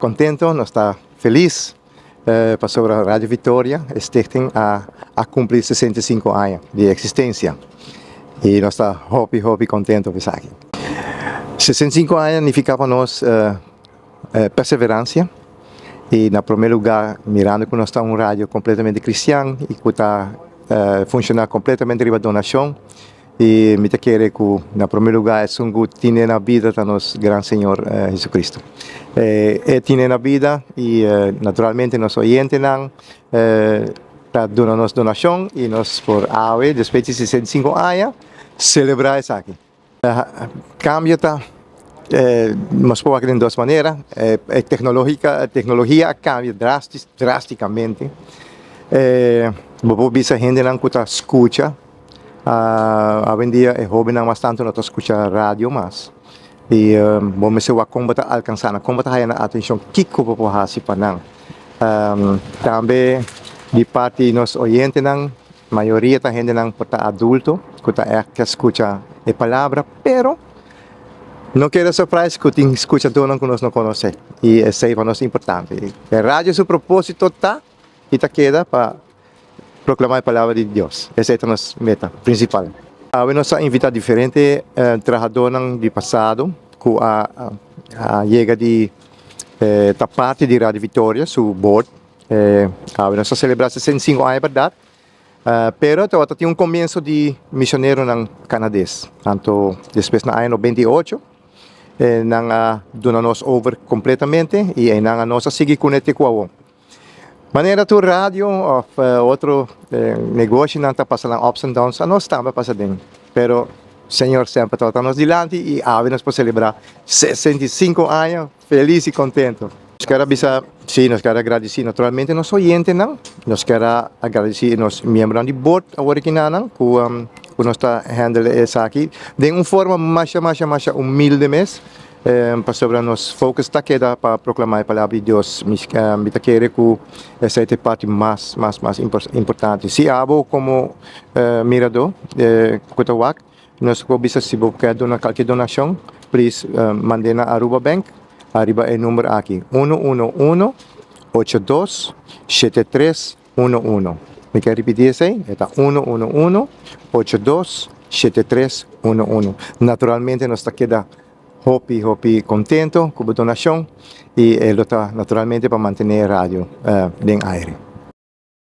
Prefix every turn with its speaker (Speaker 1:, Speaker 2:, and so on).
Speaker 1: Contento, nos ta feliz pasobra Radio Victoria, e stichting a a cumpli 65 aña di existencia y nos ta hopi hopi contento pa esaki. 65 aña nifica pa nos perseverancia y na prome lugar mirando cu nos ta un radio completamente cristian y cu ta funciona completamente riba donacion. I mi ta kere ku na promé lugá esun ku tine na bida ta nos gran Señor Jesucristo. E tine na bida i naturalmente nos oyentenan ta duna nos donashon i nos por awe despues di 65 aña selebrá esaki. Kambio ta nos por wak den dos manera. E teknologia a kambia drástikamente. Bo por bisa hendenan ku ta skucha. Awendia e hobennan mas tantu no ta skucha radio mas i bo mester wak kon bo ta alkansá nan, kon bo ta haya nan atenshon, kiko bo por hasi pa nan. Tambe di parti nos oyentenan, mayoria ta hendenan por ta adulto ku ta ègt ke skucha e palabra, pero no keda surprise ku tin skuchadónan ku nos no konosé i esei pa nos importante. E radio su propósito ta i ta keda pa proclama e palabra di Dios. Esei ta nos meta principal. Awe nos a invita diferente trahadornan di pasado cu a yega di ta parti di Radio Victoria su board. Awe nos a celebra 65 aña berdad, pero tabata tin un comienzo di misioneronan Canades. Anto despues na aña 98 nan a duna nos over completamente y eynan nos a sigui cune te cu awor. Manera tur radio of otro negoshinan ta pasa nan ups and downs, anos tambe a pasa den. Pero Señor semper tabata nos dilanti y awe nos por celebra 65 aña feliz y contento. Nos kier a bisa, si, nos kier a gradici naturalmente nos oyentenan, nos kier a gradici nos miembronan di board awor aki nanan cu nos ta handle esaki den un forma masha masha masha humilde mes. Pasobra nos focus ta keda pa proclama e palabra di Dios. Mi ta kere cu esey ta e parti mas, mas, mas importante. Si abo como mirador cu ta wak, nos por bisa si bo kier duna cualkier donacion, please mand'e na Aruba Bank ariba e number aki, uno uno uno ocho dos shete tres uno uno. Mi kier ripiti esey, e ta uno uno uno ocho dos shete tres uno uno. Naturalmente nos ta keda hopi hopi contento cu bo donacion y e lo ta naturalmente pa mantene e radio den aire.